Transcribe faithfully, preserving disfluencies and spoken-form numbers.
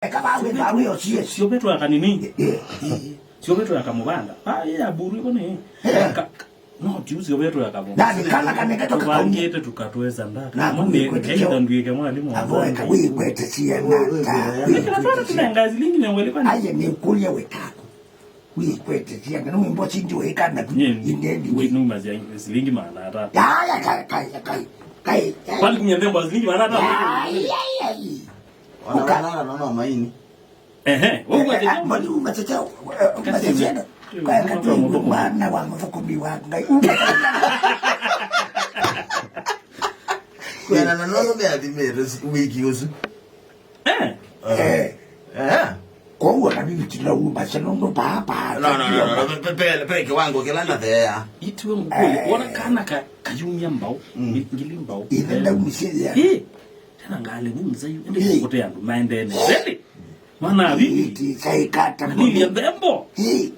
Eka bawe, bawe, o C S. Sio betu ya kanini. Eh, eh. Sio betu ya kamubanda. Ah, ya buru iko ni. Eh. Ka-, ka-, no, tiu sio betu ya kamu. Nani, kana kaneke toka kamu. Tubangite tukatweza ndaka. Na mami, kuikwete either nduike mwalimu. Avo eka, wikwete siana ta. Wikwete siana. Tunenga silingi mĩongo ĩlĩ kwani? Aye, nĩ kulia wetaku. Wikwete siana, no wimbo sindi weka na tu. Nye, indendi we. Numa sia silingi maana atatu. Ya, ya, kai, kai, kai, kai, kai. Kwani kunyende kwa silingi maana atatu? Ai, ai, ai. Ona uka- wana no maini. Ehe, wewe. Eh, eh, mali umatete, umatete. Kwa katini mwana wa mfukumi wa ngai. Kwena na nono me athimere wiki usu. Eh. Eh. Eh. Kwa hiyo na mimi tila uma sasa ndo papa. No, no, no, no, no. Pe-, pe-, pe kiwango kila na thea. Itwe mkuu, eh, wona kana ka, kayumia mbao, mm, ngili mbao. Ile nda umisia ya. Eh. Tena ngali mzee, ndio kukotea ndo maendene. Really? Mwana abi. Iti saikata. Ndio ndembo. Eh.